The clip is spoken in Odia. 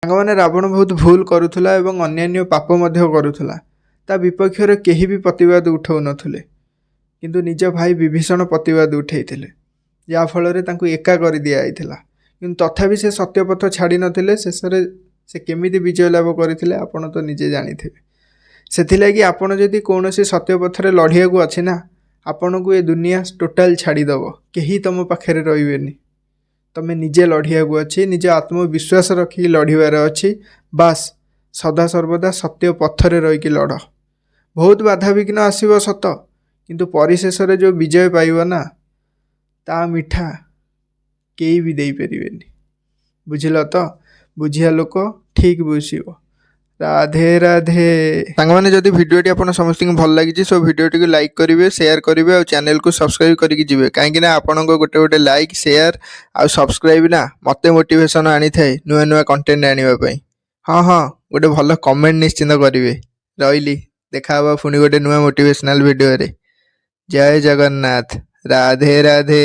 ସାଙ୍ଗମାନେ, ରାବଣ ବହୁତ ଭୁଲ କରୁଥିଲା ଏବଂ ଅନ୍ୟାନ୍ୟ ପାପ ମଧ୍ୟ କରୁଥିଲା। ତା ବିପକ୍ଷରେ କେହି ବି ପ୍ରତିବାଦ ଉଠାଉନଥିଲେ, କିନ୍ତୁ ନିଜ ଭାଇ ବିଭୀଷଣ ପ୍ରତିବାଦ ଉଠାଇଥିଲେ, ଯାହାଫଳରେ ତାଙ୍କୁ ଏକା କରିଦିଆଯାଇଥିଲା। କିନ୍ତୁ ତଥାପି ସେ ସତ୍ୟପଥ ଛାଡ଼ି ନଥିଲେ। ଶେଷରେ ସେ କେମିତି ବିଜୟ ଲାଭ କରିଥିଲେ, ଆପଣ ତ ନିଜେ ଜାଣିଥିବେ। ସେଥିଲାଗି ଆପଣ ଯଦି କୌଣସି ସତ୍ୟପଥରେ ଲଢ଼ିବାକୁ ଅଛି ନା, ଆପଣଙ୍କୁ ଏ ଦୁନିଆ ଟୋଟାଲ୍ ଛାଡ଼ିଦେବ। କେହି ତୁମ ପାଖରେ ରହିବେନି। ତୁମେ ନିଜେ ଲଢ଼ିବାକୁ ଅଛି, ନିଜ ଆତ୍ମବିଶ୍ୱାସ ରଖିକି ଲଢ଼ିବାର ଅଛି। ବାସ୍, ସଦାସର୍ବଦା ସତ୍ୟ ପଥରେ ରହିକି ଲଢ଼। ବହୁତ ବାଧାବିଘ୍ନ ଆସିବ ସତ, କିନ୍ତୁ ପରିଶେଷରେ ଯେଉଁ ବିଜୟ ପାଇବ ନା, ତା ମିଠା କେହି ବି ଦେଇପାରିବେନି। ବୁଝିଲ ତ? ବୁଝିବା ଲୋକ ଠିକ୍ ବୁଝିବ। ରାଧେ ରାଧେ। ସାଙ୍ଗମାନେ, ଯଦି ଭିଡ଼ିଓଟି ଆପଣ ସମସ୍ତଙ୍କୁ ଭଲ ଲାଗିଛି, ସୋ ଭିଡ଼ିଓଟିକୁ ଲାଇକ୍ କରିବେ, ସେୟାର କରିବେ ଆଉ ଚ୍ୟାନେଲକୁ ସବସ୍କ୍ରାଇବ୍ କରିକି ଯିବେ। କାହିଁକି ନା ଆପଣଙ୍କ ଗୋଟେ ଗୋଟେ ଲାଇକ୍, ସେୟାର ଆଉ ସବସ୍କ୍ରାଇବ୍ ନା ମୋତେ ମୋଟିଭେସନ୍ ଆଣିଥାଏ ନୂଆ ନୂଆ କଣ୍ଟେଣ୍ଟ ଆଣିବା ପାଇଁ। ହଁ, ଗୋଟେ ଭଲ କମେଣ୍ଟ ନିଶ୍ଚିନ୍ତ କରିବେ। ରହିଲି, ଦେଖା ହବା ପୁଣି ଗୋଟେ ନୂଆ ମୋଟିଭେସନାଲ୍ ଭିଡ଼ିଓରେ। ଜୟ ଜଗନ୍ନାଥ, ରାଧେ ରାଧେ।